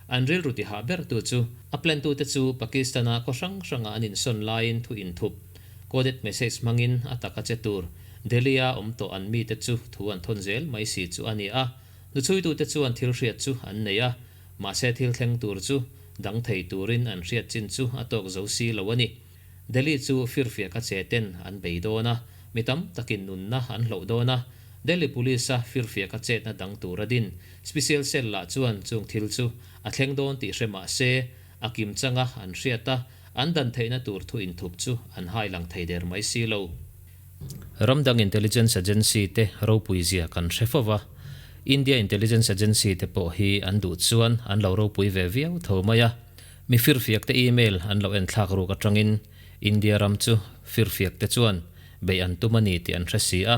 An rilru tihah ber tu chu a plan tute chu Pakistan-a khaw hrang hranga an insawn laiin thu inthup, coded message hmangin a taka che tur Delhi-a awm tawh an mite chu thu an thawn zel mai si chu a ni a. Hnuchhuitute chuan thil hriat chu an nei a, mahse thil thleng tur chu dang thei turin an hriat chin chu a tawk zo si lo a ni. Delhi chu firfiak a che ten an bei dawn a, mi tam takin nunna an hloh dawn a. Delhi Police-a firfiak a chetna dang tur a din Special Cell lah chuan chung thil chu a thleng dawn tih hre mah se, a kim changa an hriat a, an dan theihna tur thu inthup chu an hai lang thei der mai si lo. Ramdang Intelligence Agency te ropui zia kan hre fo va, India Intelligence Agency te pawh hi an duh chuan an lo ropui ve viau tho mai a. Mi firfiak te email an lo en thlak ruk atangin India ram chu firfiak te chuan beih an tum a ni tih an hre si a.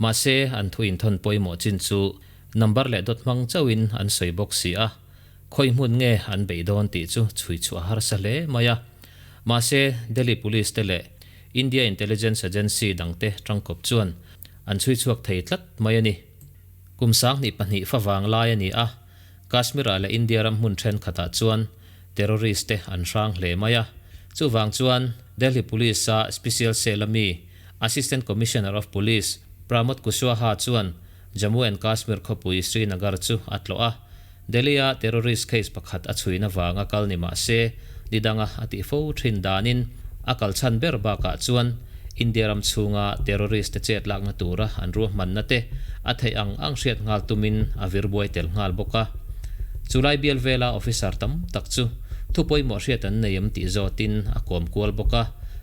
Mahse, an thu inthawn pawimawh chin chu number leh dawt hmang chauhin an sawi bawk si a. Khawi hmun nge an beih dawn tih chu chhui chhuah a harsa hle mai a. Mahse, Delhi Police te leh India Intelligence Agency dangte tangkawp chuan an chhui chhuak thei tlat mai a ni. Kum 2002 fa vang lai a ni a, Kashmir-ah leh India ram hmun thenkhatah chuan terrorist te an hrang hle mai a. Chuvang chuan Delhi Police-a Special Cell-a mi Assistant Commissioner of Police Pramod Kushwaha chuan Jammu and Kashmir khawpui Srinagar chu a tlawh a. Delhi-a terrorist case pakhat a chhuina vanga kal ni mah se, ni danga a tih fo thin danin a kal chhan ber bakah chuan India ram chhunga terrorist te chet lakna tura an ruahmanna te a theih ang ang hriat nghal tumin a vir buai tel nghal bawk a. Chulai bial vela officer tam tak chu thu pawimawh hriat an nei em tih zawtin a kawm kual bawk a.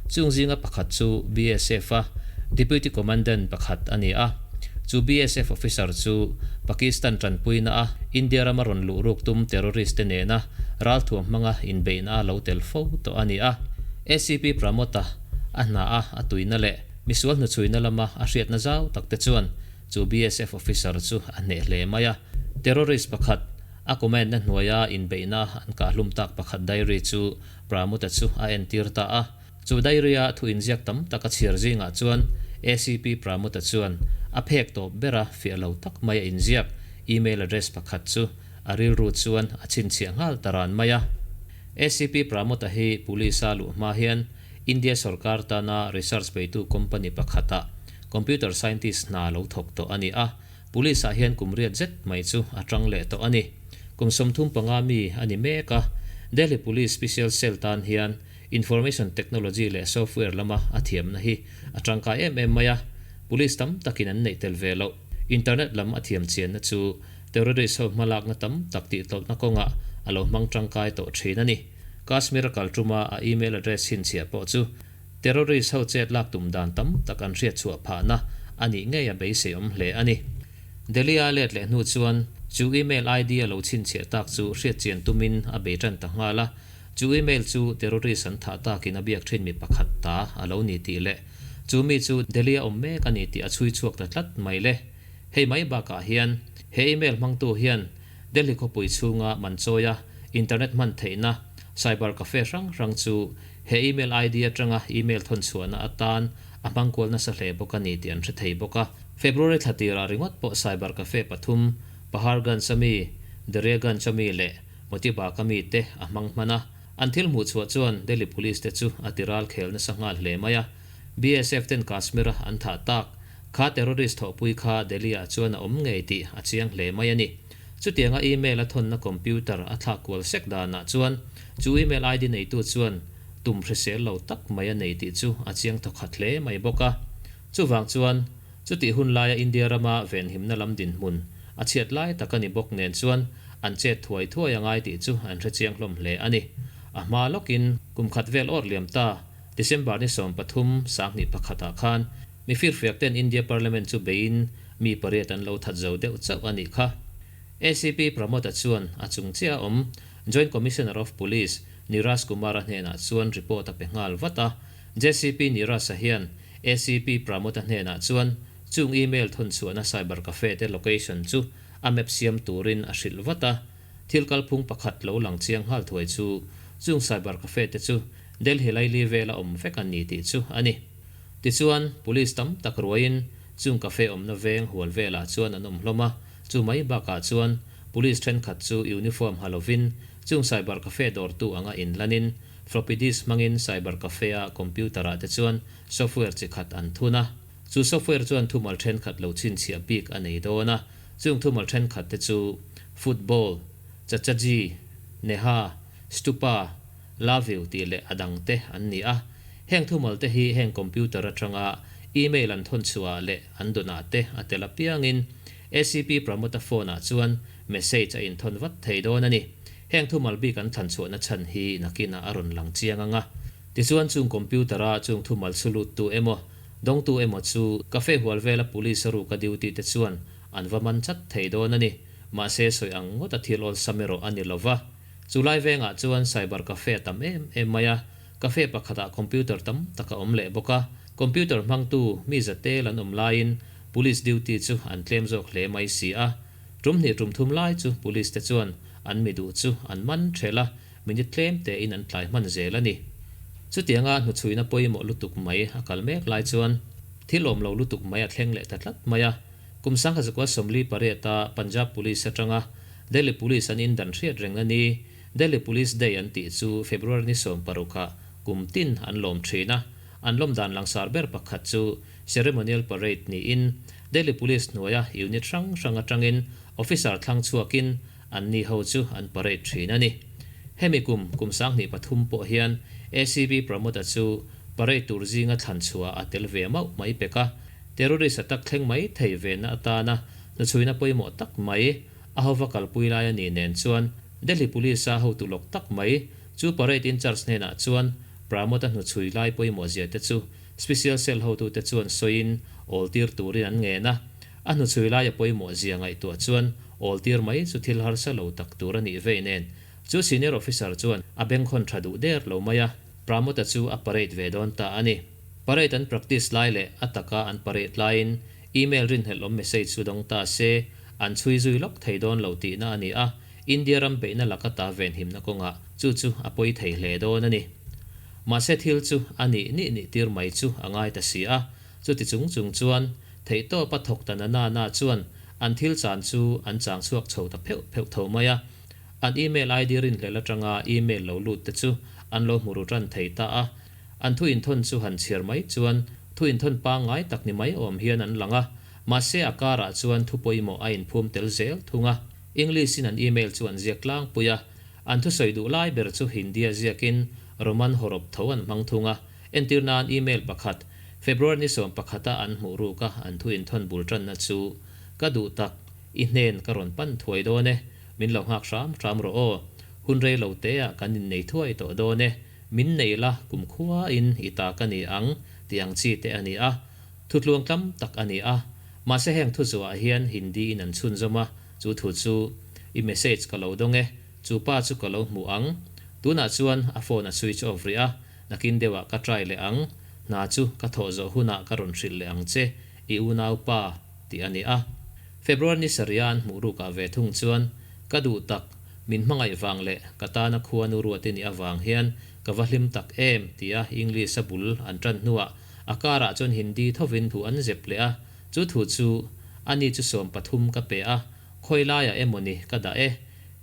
Chung zinga pakhat chu BSF-a Deputy Commandant pakhat a ni a. Chu BSF officer chu Pakistan tanpuina a India rama rawn luh ruk tum terrorist te nena ralthuam hmanga inbeihna a lo tel fo tawh a ni a. ACP Pramod-a a hna a a tuina leh misual hnuchhuina lama a hriatna zau tak te chuan chu BSF officer chu a hneh hle mai a. Terrorist pakhat a command na hnuaia inbeihna an kahhlum tak pakhat diary chu Pramod-a chu a entir ta a. Chu diary-a thu inziak tam tak a chhiar zingah chuan ACP Pramod-a chuan a phek tawp bera fiah lo tak mai a inziak email address pakhat chu a rilru chuan a chhinchhiah nghal ta ran mai a. ACP Pramod-a hi Police-a luh hma hian India sorkar tana research beitu company pakhatah computer scientist hna lo thawk tawh a ni a, Police-ah hian kum riat zet mai chu a tang leh tawh a ni. Kum 35 mi a ni mek a, Delhi Police Special Cell tan hian Information Technology leh Software lama a thiamna hi a tangkai em em mai a, Police tam takin an neih tel ve loh. Internet lam a thiam chianna chu terrorist ho hmalakna tam tak tihtlawlhna kawngah a lo hmang tangkai tawh thin a ni. Kashmir a kal tuma a email address chhinchhiah pawh chu terrorist ho chet lak tum dan tam tak an hriatchhuah phahna a nih ngei a beiseiawm hle a ni. Delhi-a let leh hnu chuan chu email ID a lo chhinchhiah tak chu hriatchian tumin a bei tan ta nghal a. Chu email chu terrorist an thah takin a biak thin mi pakhat ta a lo ni tih leh chu mi chu Delhi-a awm mek a ni tih a chhui chhuak ta tlat mai le. Hei mai bakah hian he email hmangtu hian Delhi khawpui chhunga manchawia internet hman theihna cyber cafe hrang hrang chu he email ID atanga email thawn chhuahna atan a hmang kual nasa hle bawk a ni tih an hre thei bawk a. February thla tirah ringawt pawh cyber cafe pathum, Paharganj ami, Daryaganj ami leh Motibaka mite a hmang hman a, an thil hmuh chhuah chuan Delhi Police te chu a ti ral khel nasa nghal hle mai a. BSF ten Kashmir-a an thah tak kha terrorist thawhpui kha Delhi-ah chuan a awm ngei tih a chiang hle mai a ni. Chutianga email a thawnna computer a thlak kual sek danah chuan chu email ID neitu chuan tum hrisel lo tak mai a nei tih chu a chiang thawkhat hle mai bawk a. Chuvang chuan Chutih hun laia India rama venhimna lam dinhmun a chhiat lai tak a ni bawk nen chuan an chet thuai thuai a ngai tih chu an hre chiang hlawm hle a ni. A hma lawkin kum khat vel awr liam ta, December ni 13, 2001 ah khan mi firfiak ten India Parliament chu beiin mi pariat an lo that zo deuh chauh a nih kha. ACP Pramod-a chuan a chung chiah a awm Joint Commissioner of Police Niraj Kumar-a hnenah chuan report a pe nghal vat a. JCP Niraj-a hian ACP Pramod-a hnenah chuan chung email thawn chhuahna cyber cafe te location chu a map siam turin a hrilh vat a. Thil kalphung pakhat lo lang chiang nghal thuai chu chung cyber cafe te chu Delhi laili vela awm vek an ni tih chu a ni. Tichuan, police tam tak ruaiin chung cafe awmna veng hual velah chuan an awm hlawm a, chu mai bakah chuan Police thenkhat chu uniform ha lovin chung cyber cafe dawrtu anga inlanin floppy disk hmangin cyber cafe-a computer-ah te chuan software chi khat an thun a. Chu software chuan thumal thenkhat lo chhinchhiah bik a nei dawn a, chung thumal thenkhat te chu football, Chachaji, Neha, Stupa, Love you tih leh a dang te an ni a. Heng thumal te hi heng computer atanga email an thawn chhuah leh an dawnah te a tel apiangin ACP Pramod-a phone ah chuan message a inthawn vat thei dawn a ni. Heng thumal bik an thlan chhuahna chhan hi nakinah a rawn lang chiang ang a. Tichuan chung computer a chung thumal chhu luttu emaw dawngtu emaw chu cafe hual vela police a ruka duty te chuan an va man chat thei dawn a ni. Mahse sawi ang ngawt a thil awlsam erawh a ni lova. Chu lai vengah chuan cyber cafe a tam em em mai a, cafe pakhatah computer tam tak a awm leh bawk a. Computer hmangtu mi za tel an awm laiin police duty chu an tlem zawk hle mai si a. Tum hnih tum thum lai chu police te chuan an mi duh chu an man thelh a, minute tlem tein an tlai hman zel a ni. Chutianga hnuchhuina pawimawh lutuk mai a kal mek lai chuan thil awm lo lutuk mai a thleng leh ta tlat mai a. Kum sangha zakua 48 a Punjab Police atanga Delhi Police an indan hriat reng a ni. Delhi Police Day an tih chu February ni 16 ah kum tin an lawm thin a. An lawm dan langsar ber pakhat chu Ceremonial Parade niin Delhi Police hnuaia unit hrang hrang atangin officer thlang chhuakin an ni ho chu an parade thin a ni. Hemi kum kum 2003 pawh hian ACP Pramod-a chu parade tur zinga thlan chhuah a tel ve mauh mai pek a. Terrorist attack thleng mai thei venna atana hnuchhuina pawimawh tak mai a hova kalpui lai a nih nen chuan Delhi Police-a hotu lawk tak mai chu parade in charge hnenah chuan Pramod-a hnuchhui lai pawimawh zia te chu Special Cell hotute chuan sawiin awl tir turin an ngen a. A hnuchhui laia pawimawh zia ngaihtuah chuan awl tir mai chu thil harsa lo tak tur a nih vei nen chu senior officer chuan a bengkhawn tha duh der lo mai a, Pramod-a chu a parade ve dawn ta a ni. Parade an practice lai leh a taka an parade laiin email rinhlelh awm message chu dawng ta se an chhui zui lawk thei dawn lo tihna a ni a, India ram beihna laka ta venhimna kawngah chu chu a pawi thei hle dawn a ni. Mahse thil chu a nih nih nih tir mai chu a ngai ta si a, chuti chung chung chuan theihtawpa thawk ta na na na chuan an thil chan chu an chang chhuak chho ta pheuh pheuh tho mai a. An email ID rinhlelh atanga email lo lut te chu an lo hmu ru tan thei ta a. An thu inthawn chu han chhiar mai chuan thu inthawn pangngai tak ni mai awm hian an lang a, mahse a karah chuan thu pawimawh a inphum tel zel thung a. English-in an email chu an ziak tlangpui a, an thusawi duh lai ber chu Hindi-a ziakin Roman hawrawp tho an hmang thung a. Entir nan email pakhat, February ni 11-a an hmuh ruk a an thu inthawn bul tanna chu, Ka duh tak, i hnen ka rawn pan thuai dawn e, min lo nghak hram hram rawh aw, hun rei lo teah kan innei thuai tawh dawn e, Min nei la kum khuain i ta ka ni ang tih ang chi te a ni a, thutluang tlam tak a ni a. Mahse heng thu zuah hian Hindi in an chhunzawm a, chu thu chu i message ka lo dawng e, chu pa chu ka lo hmu ang. Tunah chuan a phone a switch off rih a, nakin deuhah ka try leh ang, hna chu ka thawh zawh hunah ka rawn hrilh leh ang che, i unaupa tih a ni a. February ni sarih a an hmuh rukah ve thung chuan ka duh tak Min hmangaih vang leh ka tana khuanu ruat i nih avang hian ka va hlim tak em tia English a bul an tan hnuah a karah chuan Hindi thovin thu an zep leh a, chu thu chu ani chu 13 ka pe a, khawi laiah emaw ni ka dah e.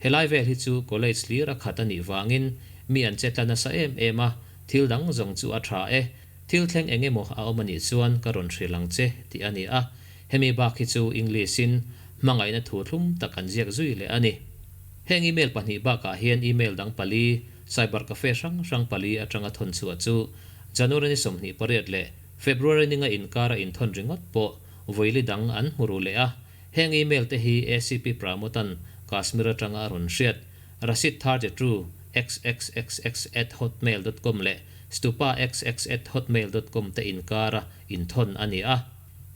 Helai vel hi chu college hlir a khat a nih vangin mi an che tla nasa em em a, thil dang zawng chu a tha e. Thil thleng eng emaw a awm a nih chuan ka rawn hrilh ang che tih a ni a, hemi bak hi chu English in hmangaihna thu thlum tak an ziak zui leh a ni. Heng email pahnih bakah hian email dang pali, cyber cafe hrang hrang pali atanga thawn chhuah chu January ni 28 leh February ninga inkara inthawn ringawt pawh vawili dang an hmu ru leh a. Heng email te hi ACP Pramod-a'n Kashmir atanga a rawn hriat Rashid Tharjetru xxxx at hotmail dot com leh Stupa xx at hotmail dot com te inkara inthawn a ni a.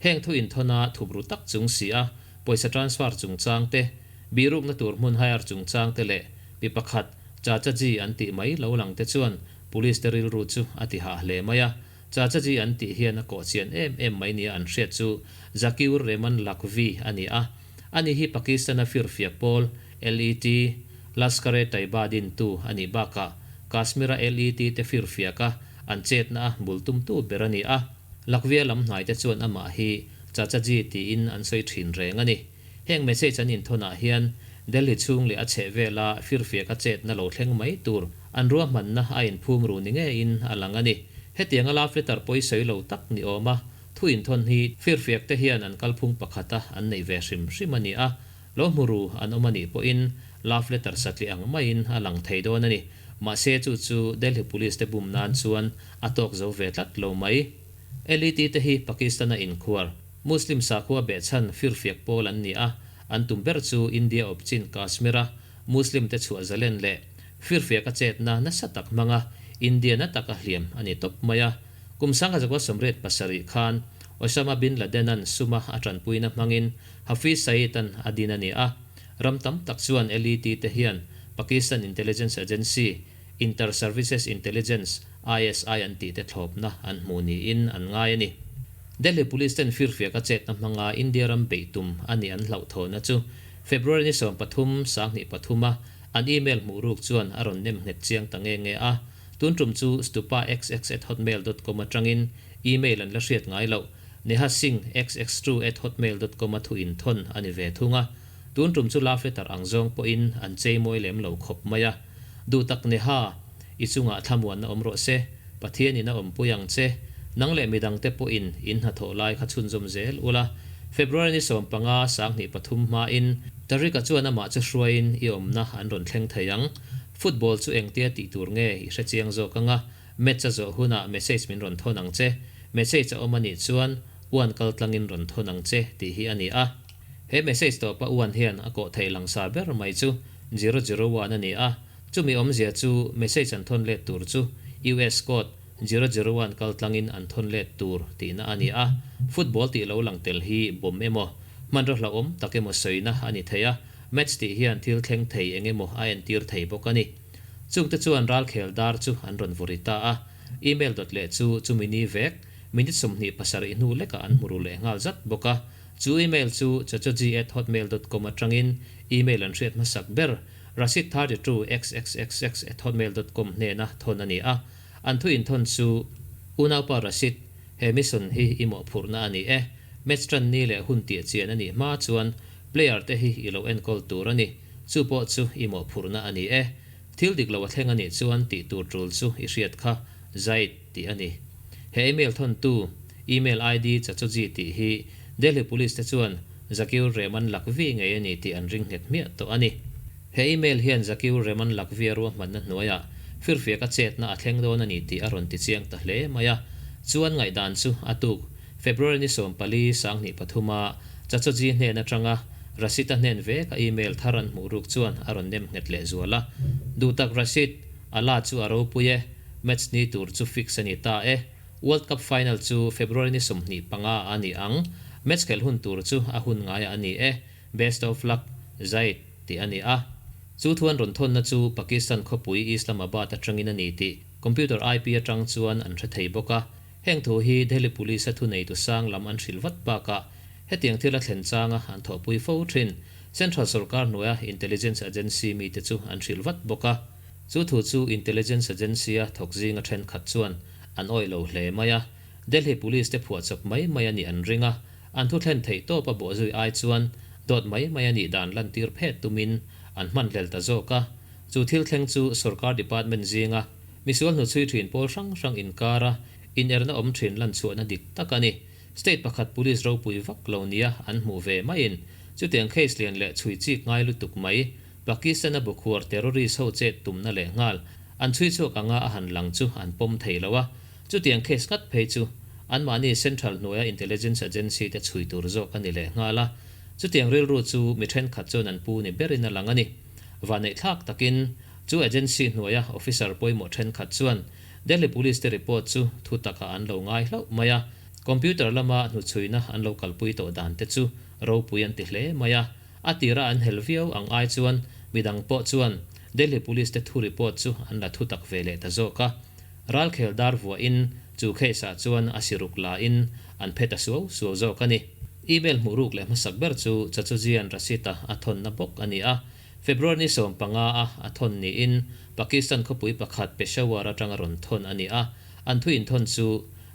Heng thu inthawna thup ru tak chung si a, pawisa transfer chungchang te, bihrukna tur hmun hire chungchang te leh mi pakhat Chachaji an tih mai lo lang te chuan Police te rilru chu a ti hah hle mai a. Chachaji an tih hian a kawh chian em em mai nia an hriat chu Zakiur Rehman Lakhvi a ni a. Ani hi Pakistan-a firfiak pawl LET, Lashkar-e-Taiba dintu a nih bakah Kashmir-a LET te firfiaka an chetna a bul tumtu ber a ni a. Lakhvi-a lam hnaite chuan amah hi Chachaji tiin an sawi thin reng a ni. Heng message an inthawnah hian Delhi chhung leh a chhehvela firfiaka chetna lo thleng mai tur an ruahmanna a inphum ru ni ngeiin a lang a ni. Hetianga love letter pawisawi lo tak ni awma thu inthawn hi firfiakte hian an kalphung pakhata an neih ve hrim hrim a ni a, lo hmu ru an awm a nih pawhin love letter satliah ang maiin a lang thei dawn a ni. Mahse chu chu Delhi Police te bum nan chuan a tawk zo ve tlat lo mai. LET te hi Pakistan-a inkhuar, Muslim sakhua behchhan firfiak pawl an ni a, an tum ber chu India awpchin Kashmir-a Muslim te chhuah zalen leh firfiaka chetna nasa tak hmanga India na taka hliam a ni tawp mai a. Kum 1987 khan Osama bin Laden-a'n suma a tanpuina hmangin Hafiz Saeed-a'n a din a ni a. Ram tam tak chuan LET te hian Pakistan Intelligence Agency, Inter Services Intelligence, ISI, an tih te thlawpna an hmu niin an ngai a ni. Delhi Police ten firfiaka chetna hmanga India ram beih tum a nih an hlauhthawhna chu February ni 13, 2003 a an email hmuh ruk chuan a rawn nem nghet chiang ta nge nge a. Tun tum chu stupaxx at hotmail dot com atangin email an la hriat ngai loh Neha Singh xx2 at hotmail dot com a thu inthawn a ni ve thung a. Tun tum chu love letter ang zawng pawhin an chei mawi lem lo khawp mai a. Duh tak Neha, i chungah thlamuanna awm rawh se, Pathianin a awmpui ang che. Nang leh midangte pawhin in hnathawh lai kha chhunzawm zel ula. February ni 15, 2003 hmain Tariq-a chuan amah chu hruaiin i awmna an rawn thleng thei ang. Football chu engtia tih tur nge i hrechiang zawk anga match a zawh hunah message min rawn thawn ang che. Message a awm anih chuan uan kal tlangin rawn thawn ang che tih hi a ni a. He message tawpa uan hian a kawh theih langsar ber mai chu zero zero one a ni a, chumi awmzia chu message an thawn let tur chu US code zero zero one kal tlangin an thawn let tur tihna a ni a. Football tih lo lang tel hi bomb emaw, hmanraw hlauhawm tak emaw sawina a ni thei a, match tih hian thil thleng thei eng emaw a entir thei bawk a ni. Chungte chuan ralkhel dar chu an rawn vawri ta a, email dawt leh chu chumi ni vek minute 27 hnu lekah an hmu ru leh nghal zat bawk a. Chu email chu chachoji at hotmail dot com atangin email an hriat hmasak ber Rashid 32 xxxx at hotmail dot com hnena thawn a ni a. An thu inthawn chu Unaupa Rashid, he mission hi i mawhphurhna a ni e. Match tan ni leh hun tih chian a nih hma chuan player te hi i lo enkawl tur a ni. Chu pawh chu i mawhphurhna a ni e. Thil dik lo a thleng a nih chuan tih tur tul chu i hriat kha Zaid tih a ni. He email thawntu, email ID Chachoji tih hi Delhi Police te chuan Zakiur Rehman Lakhvi ngei a ni tih an ring nghet hmiah tawh a ni. He email hian Zakiur Rehman Lakhvi a ruahmanna hnuaiah firfiaka chetna a thleng dawn a ni tih a rawn ti chiang ta hle mai a. Chuan ngaihdan chu a tuk February ni 14, 2003 a Chachoji hnen atanga Rashid-a hnen vek a email thar an hmuh ruk chuan a rawn nem nghet leh zual a. Duhtak Rashid, Allah chu a ropui e, match ni tur chu fix a ni ta e. World Cup final chu February ni 25 a ni ang. Match khelh hun tur chu a hun ngaiah a ni e. Best of luck, Zaid, tih a ni a. Chu thu an rawn thawnna chu Pakistan khawpui Islamabad atangin a ni tih computer IP atang chuan an hre thei bawk a. Heng thu hi Delhi Police a thuneitu sang lam an hrilh vat bakah hetiang thil a thlen changa an thawhpui fo thin. Central sorkar hnuaia intelligence agency mite chu an hrilh vat bawk a. Chu thu chu intelligence agency-a thawk zinga thenkhat chuan an awih lo hle mai a. Delhi Police te phuahchawp mai mai a nih an ring a, an thu thlen theih tawp a bawhzui ai chuan dawt mai mai a nih dan lantir phet tumin an hmanhlel ta zawk a. Chu thil thleng chu sorkar department zinga misual hnuchhui thin pawl hrang hrang inkara inerna awm thin lanchhuahna dik tak a ni. State pakhat police ropui vak lo nia an hmuh ve maiin chutiang case lian leh chhui chik ngai lutuk mai Pakistan-a bukhuar terrorist ho chet tumna leh nghal an chhui chhuak anga a han lang chu an pawm thei lo a, chutiang case ngat phei chu anmahni central hnuaia intelligence agency te chhui tur zawk a ni leh nghal a, chutiang rilru chu mi thenkhat chuan an pu ni berin a lang a ni. Vanneihthlak takin chu agency hnuaia officer pawimawh thenkhat chuan Delhi Police te report chu thu takah an lo ngai hlauh mai a, computer lama hnuchhuina an lo kalpui tawh dan te chu ropui an ti hle mai a. A tira an hel viau ang ai chuan midang pawh chuan Delhi Police te thu report chu an la thutak ve leh ta zawk a. Ralkhel dar vuahin chu case ah chuan a siruk la in an phe ta suau suau zawk a ni. Email hmuh ruk leh hmasak ber chu Chachujian Rashid-a a thawnna bawk a ni a. February ni 15 a a thawn niin Pakistan khawpui pakhat Peshawar atanga rawn thawn a ni a. An thu inthawn chu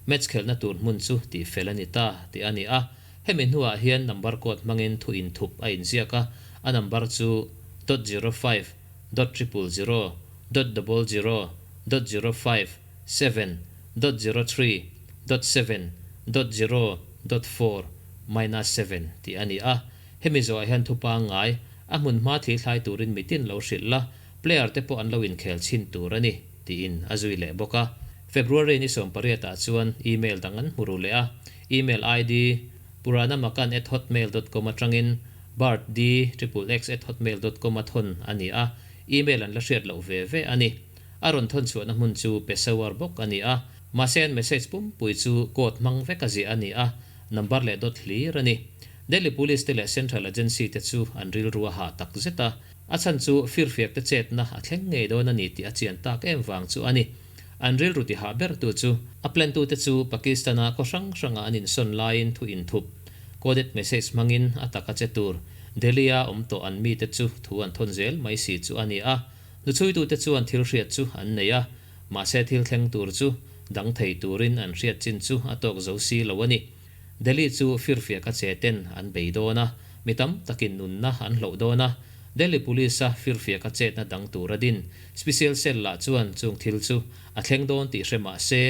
match khelhna tur hmun chu tihfel a ni ta tih a ni a. Hemi hnuah hian number code hmangin thu inthup a inziak a, a number chu. dot zero five dot triple zero dot double zero dot zero five seven dot zero three dot seven dot zero dot four minus seven tih a ni a. Hemi zawhah hian thu pangngai, a hmun hma thli thlai turin mitin lo hrilh la, player te pawh an lo inkhel chhin tur a ni, tiin a zui leh bawk a. February ni 18 ah chuan email dang an hmu ru leh a, email ID puranamakan at hotmail dot com atangin bartd triple x at hotmail dot com a thawn a ni a, email an la hriat loh ve ve a ni. A rawn thawn chhuahna hmun chu Peshawar bawk a ni a, mahse an message pumpui chu code hmang vek a ziah a ni a, number leh dot hlir a ni. Delhi Police te leh Central Agency te chu an rilru a hah tak zet a, a chhan chu firfiak te chetna a thleng ngei dawn a ni tih a chian tak em vang chu a ni. An rilru ti hah ber tu chu a plan tute chu Pakistan-a khaw hrang hranga an insawn laiin thu inthup, coded message hmangin a taka che tur Delhi-a awm tawh an mite chu thu an thawn zel mai si chu a ni a. Hnuchhuitute chuan thil hriat chu an nei a, mahse thil thleng tur chu dang thei turin an hriat chin chu a tawk zo si lo a ni. Delhi chu firfiaka che ten an bei dawn a, mi tam takin nunna an hloh dawn a. Delhi Police-a firfiaka chetna dang tur a din Special Cell lah chuan chung thil chu a thleng dawn tih hre mah se,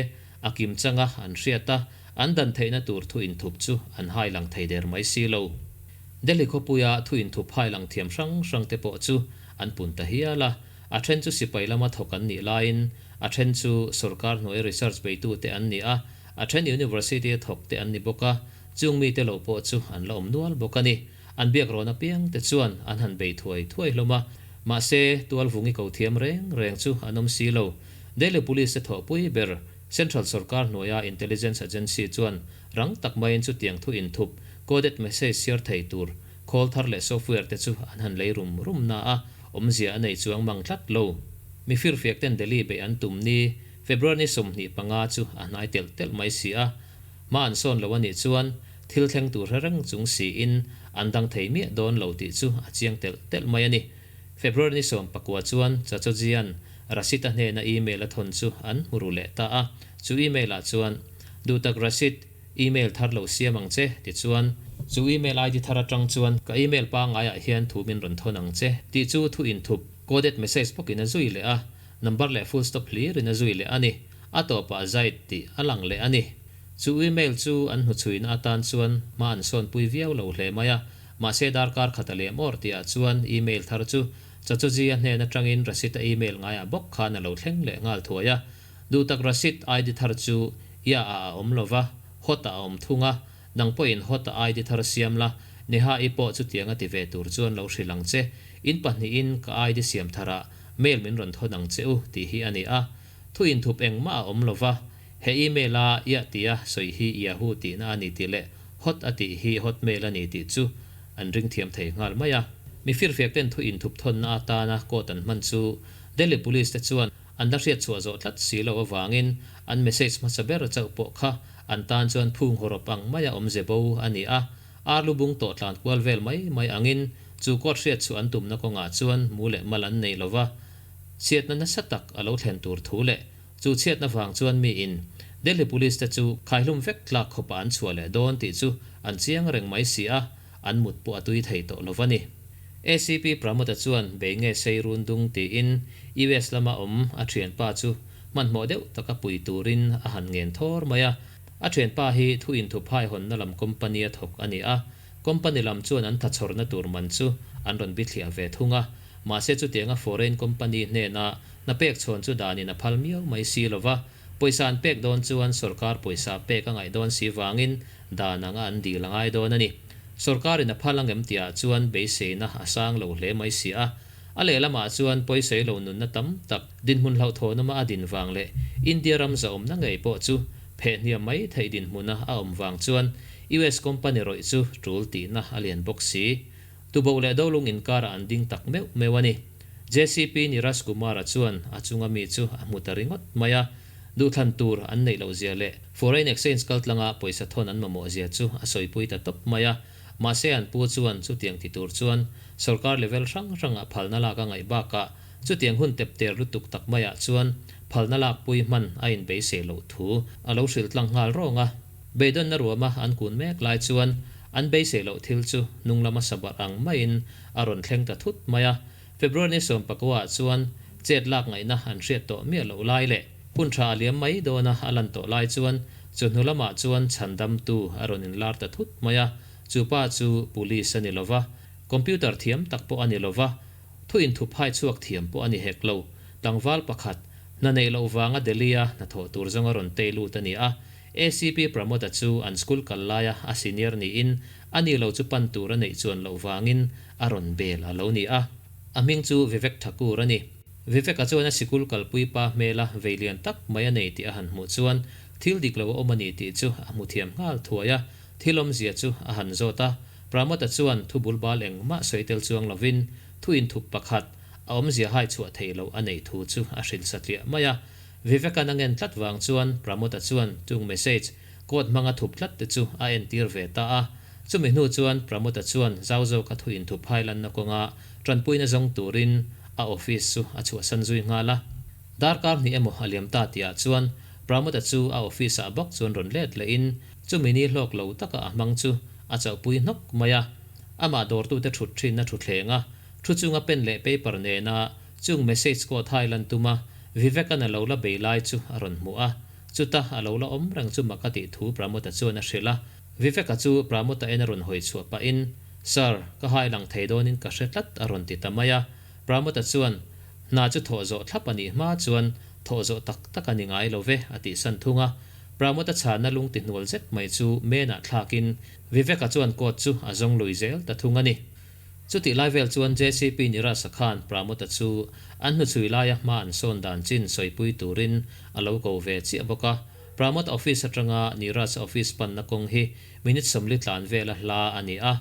a kim changa an hriat a, an dan theihna tur thu inthup chu an hai lang thei der mai si lo. Delhi khawpuia thu inthup hai lang thiam hrang hrang te pawh chu an pun ta hial a, a then chu sipai lama thawk an nih laiin a then chu sorkar hnuai research beitute an ni a, A then University-a thawk te an ni bawk a, chung mite lo pawh chu an la awm nual bawk a ni. An biak rawn apiang te chuan an han bei thuai thuai hlawm a, mahse tualvungi ko thiam reng reng chu an awm si lo. Delhi Police te thawhpui ber Central sorkar hnuaia Intelligence Agency chuan rang tak maiin chutiang thu inthup, coded message chhiar thei tur khawl thar leh software te chu an han lei rum rum na a, awmzia a nei chuang mang tlat lo. Mi firfiak ten Delhi beih an tum ni February ni 25 chu a hnai telh telh mai si a, hma an sawn lo a nih chuan thil thleng tur hre reng chung siin an dang thei miah dawn lo tih chu a chiang telh telh mai a ni. February ni 19 chuan Chachojian Rashid-a hnena email a thawn chu an hmu ru leh ta a, chu email ah chuan, Duhtak Rashid, email thar lo siam ang che, tichuan, chu email ID thar atang chuan ka email pangaiah hian thu min rawn thawn ang che, tih chu thu inthup, coded message bawkin a zui leh a. Number leh full stop hlir in a zui leh a ni. A tawpah Zaid tih a lang leh a ni. Chu email chu an hnuchhuina atan chuan hma an sawnpui viau lo hle mai a. Mahse darkar khat a lem awr tihah chuan email thar chu Chachoji-a hnen atangin Rashid-a email ngaiah bawk khan a lo thleng leh nghal thuai a. Duhtak Rashid ID thar chu Ia-ah a awm lova, Hot-ah a awm thung a. Nang pawhin Hot-a ID thar siam la, Neha-i pawh chutiang a ti ve tur chuan lo hrilh ang che. In pahnihin ka ID siam tharah Mail min rawn thawn ang che u tih hi a ni a. Thu inthup engmah a awm lo va, he email a iah tia sawi hi Yahoo tihna a ni tih leh Hot a tih hi Hotmail a ni tih chu an ring thiam thei nghal mai a. Mi firfiak ten thu inthup thawnna atana code an hman chu Delhi Police te chuan an la hriat chhuah zawh tlat si loh avangin an message hmasa ber chauh pawh kha an tan chuan phung hawrawp ang maia awmze bo a ni a. Ar lu bung tawh tlan kual vel mai mai angin chu court hriat chu an tumna kawngah chuan mu leh mal an nei lova, chhiatna nasa tak a lo thlen tur thu leh chu chhiatna vang chuan miin Delhi Police te chu khaihlum vek tlak khawpah an chhuah leh dawn tih chu an chiang reng mai si a, an mut pawh a tui thei tawh lova ni. ACP Pramod-a chuan bei nge sei run dung tiin US lama awm a thianpa chu hmanhmawh deuh taka pui turin a han ngen thawr mai a. A thianpa hi thu inthup haihawnna lam company a thawk a ni a, company lam chuan an thachhawrna tur man chu an rawn bithliah ve thung a, mahse chutianga foreign company hnena hna pek chhawn chu danin a phal miau mai si lo va, pawisa an pek dawn chuan sorkar pawisa pek a ngaih dawn si vangin dan anga an dil a ngai dawn a ni. Sorkarin a phal angem tihah chuan beiseina a sang lo hle mai si a. A lehlamah chuan pawisawi lo nunna tam tak dinhmun hlauhthawnawma a din vang leh India ram zahawmna ngei pawh chu pheh hniam mai theih dinhmuna a awm vang chuan US company rawih chu tul tihna a lian bawk si. Tuboh leh Dolung inkarah an ding tak meuh meuh a ni. JCP Niraj Kumar-a chuan a chunga mi chu a hmu ta ringawt mai a, duhthlan tur an neih loh zia leh foreign exchange kaltlanga pawisa thawn an mamawh zia chu a sawipui ta tawp mai a. Mahse an pu chuan chutiang ti tur chuan sorkar level hrang hrangah phalna lak a ngaih bakah chutiang hun tep ter lutuk tak maiah chuan phalna lakpui hman a inbeisei loh thu a lo hrilh tlang nghal rawng a. Beidawnna ruama an kun mek lai chuan an beisei loh thil chu hnung lama sabarh ang maiin a rawn thleng ta thut mai a. February ni sawmpakua ah chuan chet lak ngaihna an hriat tawh miah loh lai leh hun tha a liam mai dawna a lan tawh lai chuan chu hnu lamah chuan chhandamtu a rawn inlar ta thut mai a, chu pa chu Police a ni lova, Computer thiam tak pawh a ni lova, thu inthup hai chhuak thiam pawh a ni hek lo. Tlangval pakhat, hna neih loh vanga Delhi-a hnathawh tur zawnga rawn tei lut a ni a. ACP Pramod-a chu an school kal laia a senior niin a ni lo chu pan tur a neih chuan loh vangin a rawn bel a lo ni a. A hming chu Vivek Thakur a ni. Vivek-a chuan a sikul kalpui pa hmela vei lian tak mai a nei tih a han hmuh chuan thil dik lo a awm a ni tih chu a hmu thiam nghal thuai a. Thil awmzia chu a han zawt a. Pramod-a chuan thu bul bal engmah sawi tel chuang lovin thu inthup pakhat, a awmzia hai chhuah theih loh a neih thu chu a hrilh satliah mai a. Vivek-a'n a ngen tlat vang chuan Pramod-a chuan chung message, code hmanga thup tlat te chu a entir ve ta a. Chumi hnu chuan Pramod-a chuan zau zawka thu inthup hai lanna kawnga tanpuina zawng turin a office chu a chhuahsan zui nghal a. Darkar hnih emaw a liam ta tihah chuan Pramod-a chu a office-ah bawk chuan rawn let lehin chumi ni hlawk lo taka a hmang chu a chauhpui hnawk mai a. Amah dawrtute thut thinna thuthlenga thu chunga pen leh paper nena chung message code hai lan tuma Vivek-a'n a lo la bei lai chu a rawn hmu a. Chuta a lo la awm reng chu mak a tih thu Pramod-a chuan a hrilh a. Vivek-a chu Pramod-a en a rawn hawi chhuah pahin, Sir, ka hai lang thei dawnin ka hre tlat a rawn ti ta mai a. Pramod-a chuan, Hna chu thawh zawh thlap a nih hma chuan thawh zawh tak tak a ni ngai lo ve a tihsan thung a. Pramod-a chhanna lung ti hnual zet mai chu menah thlakin Vivek-a chuan court chu a zawng lui zel ta thung a ni. Chutih lai vel chuan JCP Nirasa khan Pramod-a chu an hnuchhui laia hma an sawn dan chin sawipui turin a lo ko ve chiah bawk a. Pramod office atanga Nirasa office panna kawng hi minute 40 tlan vela hla a ni a.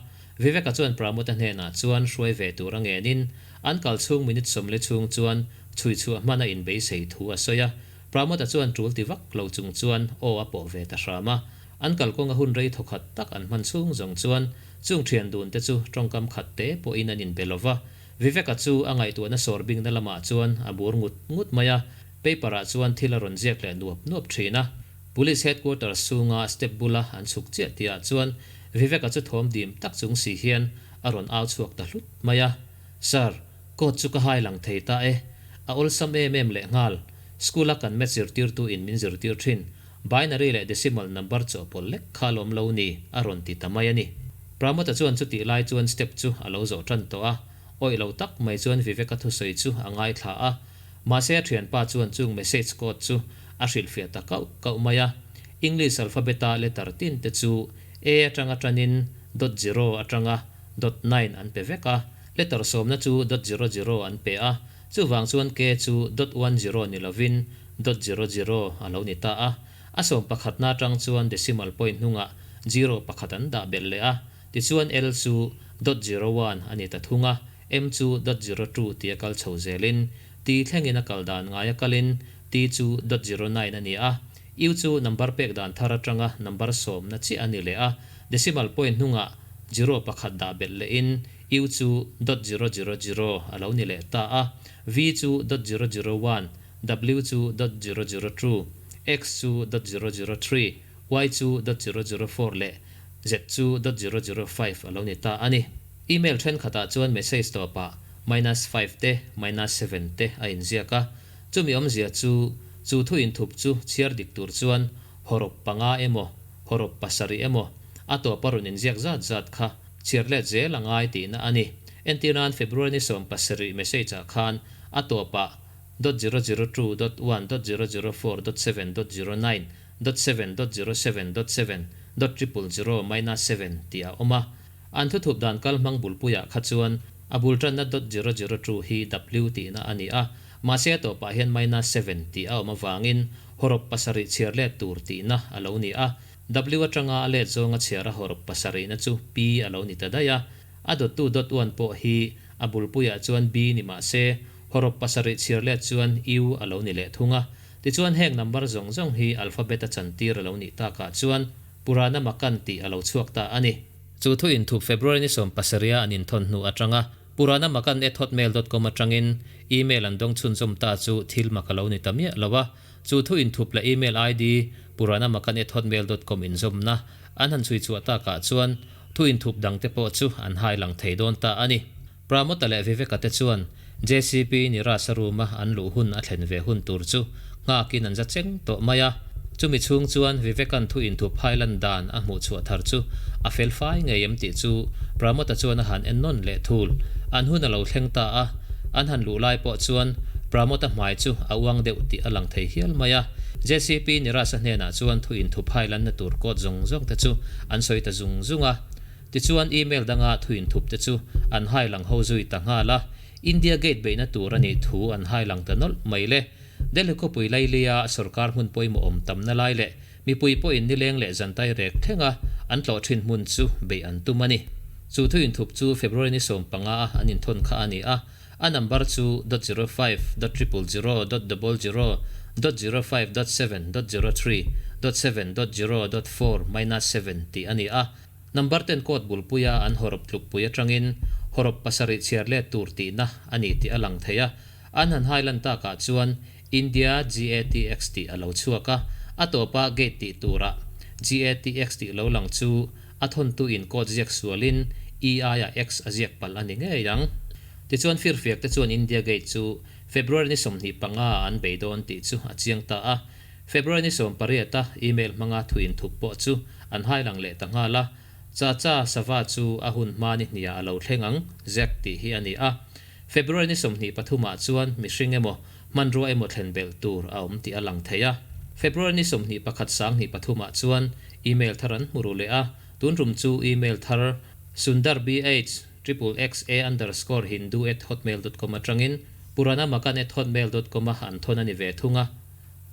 Vivek-a chuan Pramod-a hnenah chuan hruai ve tur a ngenin an kal chhung minute 40 chhung chuan chhui chhuah hman a inbeisei thu a sawi a. Pramod-a chuan tul ti vak lo chung chuan aw a pawh ve ta hram a. An kalkawnga hun rei thawkhat tak an hman chhung zawng chuan chung thian dun te chu tawngkam khat te pawhin an inbe lo va. Vivek-a chu a ngaihtuahna sawr bingna lamah chuan a bur ngut ngut mai a, paper-ah chuan thil a rawn ziak leh nuap nuap thin a. Police headquarters chhunga step bula an chhuk chiah tihah chuan Vivek-a chu thawm dim tak chung si hian a rawn au chhuak ta hlut mai a, Sir, coat chu ka hai lang thei ta e. A awlsam em em lehnghal. School-a kan maths zirtirtu in min zirtir thin. Binary leh decimal number chawhpawlh lek kha lawm lo ni, a rawn ti ta mai a ni. Pramod-a chuan chutih lai chuan step chu a lo zawh tan tawh a, awih lo tak mai chuan Vivek-a thusawi chu a ngaithla a. Mahse a thianpa chuan chung message code chu a hrilhfiah ta kauh kauh mai a. English alphabet-a letter tin te chu A atanga tanin dot zero atanga dot nine an pe vek a, letter sawmna chu dot zero zero an pe a, Chuvang chuan K chu dot one zero ni lovin dot zero zero a lo ni ta a. A sawm pakhatna atang chuan decimal point hnungah zero pakhat an dah belh leh a. Tichuan L chu dot zero one a ni ta thung a, M chu dot zero two tia kal chho zelin T thlengin a kal dan ngaia kalin T chu dot zero nine a ni a. U chu number pek dan thar atanga number sawmna chiah a ni leh a, decimal point hnungah zero pakhat dah belh lehin U chu dot zero zero zero a lo ni leh ta a, V chu dot zero zero one, W chu dot zero zero two, X chu dot zero zero three, Y chu dot zero zero four leh Z chu dot zero zero five a lo ni ta a ni. Email thenkhatah chuan message tawpah minus five te, minus seven te a inziak a, chumi awmzia chu chu thu inthup chu chhiar dik tur chuan hawrawp panga emaw, hawrawp pasarih emaw a tawpa rawn inziak zat zat kha Chhiar let zel a ngai tihna a ni. Entir nan February ni 17 message ah khan a tawpah dot zero zero two dot one dot zero zero four dot seven dot zero nine dot seven dot zero seven dot seven dot triple zero minus seven tih a awm a. An thuthup dan kal hmang bulpuiah kha chuan a bul tanna dot zero zero two hi W tihna a ni a, mahse a tawpah hian minus seven tih a awm avangin hawrawp pasarih chhiar let tur tihna a lo ni a. W atanga a let zawnga chhiar a hawrawp pasarihna chu P a lo ni ta daih a, a dawttu dawt uan pawh hi a bulpuiah chuan B ni mah se, hawrawp pasarih chhiar let chuan U a lo ni leh thung a. Tichuan heng number zawng zawng hi alphabet a chantir a lo nih takah chuan Purana Makan tih a lo chhuak ta a ni. Chu thu inthup February ni sawmpasariha an inthawn hnu atanga Purana Makan at hotmail dot com atangin email an dawng chhunzawm ta chu thil mak a lo ni ta miah lo a. Chu thu inthup leh email ID puranamakan@hotmail dot com inzawmna an han chhui chhuah takah chuan thu inthup dangte pawh chu an hai lang thei dawn ta a ni. Pramod-a leh Vivek-a te chuan JCP Nirasa room-a an luh hun a thlen ve hun tur chu nghakin an za cheng tawh mai a. Chumi chhung chuan Vivek-a'n thu inthup hailan dan a hmuh chhuah thar chu a fel fai ngei em tih chu Pramod-a chuan a han en nawn leh thul. An hun a lo thleng ta a, an han luh lai pawh chuan Pramod-a hmai chu a uang deuh tih a lang thei hial mai a. JCP Nirasa hnenah chuan thu inthup hailanna tur code zawng zawng te chu an sawi ta zung zung a. Tichuan email danga thu inthup te chu an hailang ho zui ta nghal a, India Gate beihna tur a nih thu an hailang ta nawlh mai le. Delhi khawpui Lailia sorkar hmun pawimawh awm tamna lai leh mipui pawhin nileng leh zantai rek thlenga an tlawh thin hmun chu beih an tum a ni. Chu thu inthup chu February ni 15 a an inthawn kha a ni a, a number chu dot 05 dot triple zero dot double zero dot 05 dot seven dot 03 dot seven dot zero dot four minus seven tih a ni a. Number ten code bulpuia an hawrawp tlukpui atangin hawrawp pasarih chhiar let tur tihna a ni tih a lang thei a. An han hailan takah chuan India GATX tih a lo chhuak a, a tawpa gate tih turah GATX tih lo lang chu a thawntuin code ziak sualin E aiah X a ziak palh a ni ngei ang. Tichuan firfiak te chuan India Gate chu February ni 25 ah an bei dawn tih chu a chiang ta a. February ni 18 a email hmanga thu inthup pawh chu an hailang leh ta nghal a, Chacha sava chu a hun hma ni hniah a lo thleng ang, Zack tih hi a ni a. February ni 23 ah chuan mihring emaw, hmanrua emaw thlen belh tur a awm tih a lang thei a. February ni 21 23 ah chuan email thar an hmu ru leh a, tun rum chu email thar Sundar BH triple xa underscore hindu at hotmail dot com atangin Purana Makan at hotmail dot com a an thawn a ni ve thung a.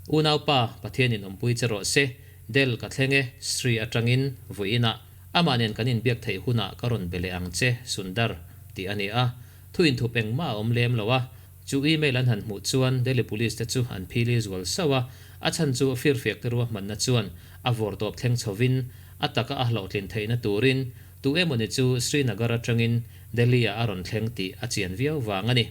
Unaupa, Pathianin awmpui che rawh se, Del ka thleng e, Sri atangin vawiinah amah nen kan inbiak theih hunah ka rawn be leh ang che, Sundar, tih a ni a. Thu inthup engmah a awm lem lo a, chu email an han hmuh chuan Delhi Police te chu an phili zual sauh a, a chhan chu firfiak te ruahmanna chuan a vawrtawp thleng chhovin a taka a hlawhtlin theihna turin tu emawni chu Srinagar atangin Delhi-ah a rawn thleng tih a chian viau vang a ni.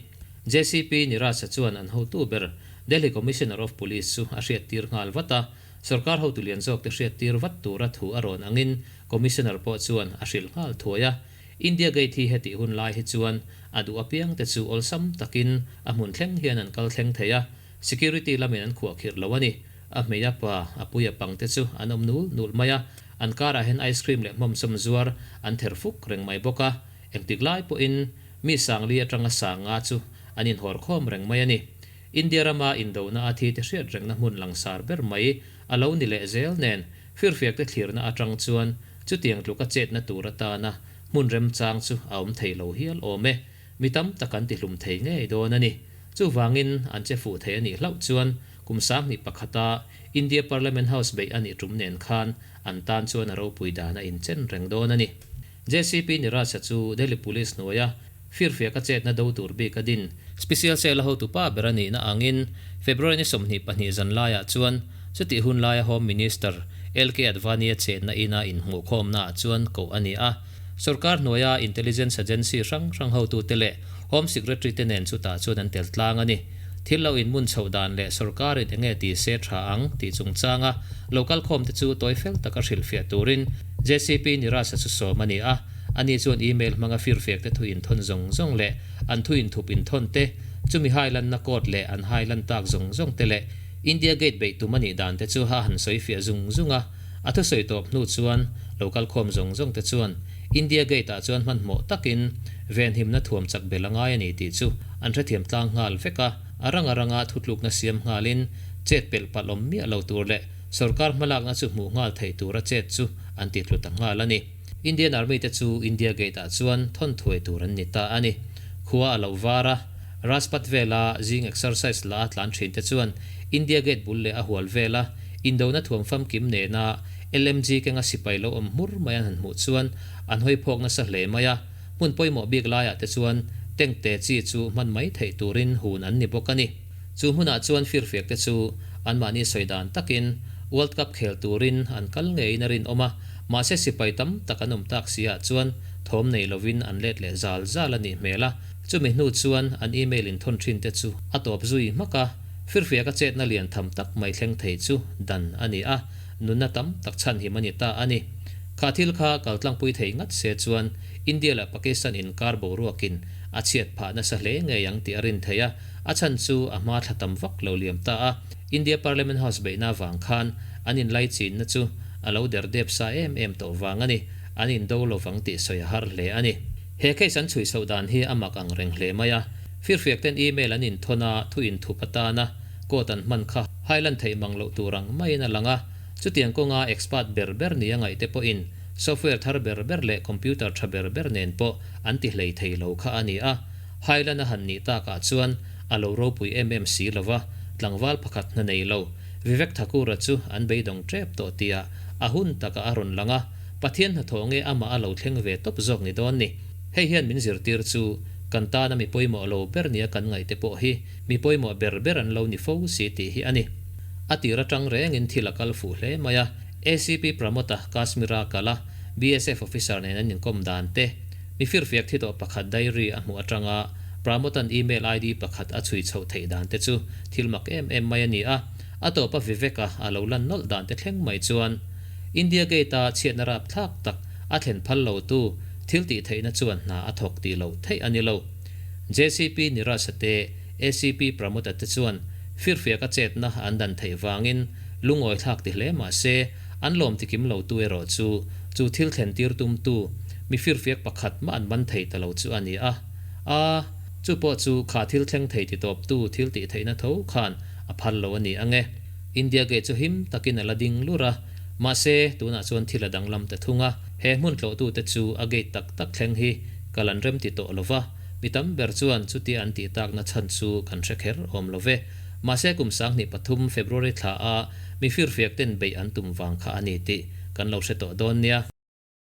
JCP Niraj-a chuan an hotu ber Delhi Commissioner of Police chu a hriattir nghal vat a, Sorkar hotu lian zawkte hriattir vat tura thu a rawn angin Commissioner pawh chuan a hrilh nghal thuai a. India Gate hi hetih hun lai hi chuan a duh apiangte chu awlsam takin a hmun thleng hian an kal thleng thei a, security lamin an khuahkhirh lo a ni. A hmei a pa, a pui a pangte chu an awm nul nul mai a, an karah hian ice cream leh hmawmsawm zuar an ther fuk reng mai bawk a, engtik lai pawhin mi sangli atanga sanga chu an inhawr khawm reng mai a ni. India rama indona a thi te hriat rengna hmun langsar ber mai a lo ni leh zel nen, firfiakte thlirna atang chuan chutiang tluka chetna tur atana hmun remchang chu a awm thei lo hial awm e. Mi tam tak an tihlum thei ngei dawn a ni. Chuvangin an che fuh thei a nih hlauh chuan kum 21 a India Parliament House beih a nih tum nen khan an tan chuan a ropui dan a inchen reng dawn a ni. JCP Niraj-a chu Delhi Police hnuaia Firfiaka chetna do tur bik a din. Special Cell a hotupa ber a nihna angin February ni 22 zan laiah chuan chutih hun laia Home Minister LK Advani-a chetna ina inhmuhkhawmnaah chuan koh a ni a. Sorkar hnuaia Intelligence Agency hrang hrang hotute leh Home Secretary te nen chutah chuan an tel tlang a ni. Thil lo inmun chhoh dan leh sorkarin enge ti se tha ang tih chungchanga lo kalkhawmte chu tawi fel taka hrilhfiah turin JCP Niraj-a chu sawm a ni a. Ani chuan email hmanga firfiak te thu inthawn zawng zawng leh an thu inthup inthawn te, chumi hailanna code leh an hailan tak zawng zawng te leh India Gate beih tum a nih dan te chu a han sawi fiah zung zung a. A thusawi tawp hnu chuan lo kalkhawm zawng zawng te chuan India Gate ah chuan hmanhmawh takin venhimna thuam chak bel a ngai a ni tih chu an hrethiam tlang nghal vek a. A rang a ranga thutlukna siam nghalin chet pelh palh awm miah lo tur leh sorkar hmalakna chu hmuh nghal theih tura chet chu an ti tlu ta nghal a ni. Indian Army te chu India Gate ah chuan thawn thuai tur an ni ta a ni. Khua a lo var a, Rajpath vela zing exercise la a tlan thin te chuan India Gate bul leh a hual vela indona thuam famkim nena LMG kenga sipai lo awm hmur mai an han hmuh chuan an hawi phawk nasa hle mai a. Hmun pawimawh bik laiah te chuan tank te chi chu hman mai theih turin hun an ni bawk a ni. Chu hmunah chuan firfiak te chu anmahni sawi dan takin World Cup khel turin an kal ngeiin a rinawm a, mahse sipai tam tak an awm tak si ah chuan thawm nei lovin an let leh zal zal a nih hmel a, chumi hnu chuan an email inthawn thin te chu a tawp zui hmak a, firfiak a chetna lian tham tak mai thleng thei chu dan a ni a, nunna tam tak chhanhim a ni ta a ni. Kha thil kha kaltlangpui thei ngat se chuan India leh Pakistan inkar boruakin a chhiat phah nasa hle ngei ang tih a rin theih a, a chhan chu a hma thla tam vak lo liam ta a, India Parliament House beihna avang khan an inlaichinna chu a lo der dep sa em em tawh vang a ni, an indo lovang tih sawi a har hle a ni. He case an chhui chhoh dan hi a mak ang reng hle mai a, firfiak ten email an inthawn a, thu inthup atana code an hman kha hailan theih mang loh tur ang maiin a lang a, chutiang kawnga expert ber ber nia ngaihte pawhin software thar ber ber leh computer tha ber ber nen pawh an ti hlei thei lo kha a ni a, hailan a han nih takah chuan a lo ropui em em si lo va, tlangval pakhat hna nei lo, Vivek Thakur-a chu an beidawng tep tawh tihah a hun takah a rawn lang a, Pathian hnathawh nge amah a lo thleng ve tawp zawk ni dawn ni. Hei hian min zirtir chu kan tana mi pawimawh lo ber nia kan ngaihte pawh hi mi pawimawh ber ber an lo ni fo si tih hi a ni. A tir atang rengin thil a kal fuh hle mai a, ACP Pramod-a Kashmir-a kal a, BSF officer nen an inkawm dan te, mi firfiak thi tawh pakhat diary a hmuh atanga Pramod-a'n email ID pakhat a chhui chhoh theih dan te chu thil mak em em mai a ni a, a tawpa Vivek-a a lo lan nawlh dan te thleng mai chuan India Gate-a chhiatna rapthlak tak a thlen phal lotu thil tih theihna chuan hna a thawk tih loh theih a ni lo. JCP Niraj-a te, ACP Pramod-a te chuan firfiaka chetna an dan theih vangin lungawi thlak ti hle mah se, an lawm tikim lotu erawh chu chu thil thlen tir tumtu mi firfiak pakhat mah an man thei ta lo chu a ni a. A, chu pawh chu kha thil thleng thei ti tawptu thil tih theihna tho khan a phal lo a ni ang e. India Gate chu him takin a la ding lur a, mahse, tunah chuan thil a danglam ta thung a, he hmun tlawhtute chu a gate tak tak thleng hi kal an rem ti tawh lo va, mi tam ber chuan chutia an tih takna chhan chu kan hre kher awm lo ve. Mahse kum 2003 February thla a mi firfiak ten beih an tum vang kha a ni tih kan lo hre tawh dawn nia.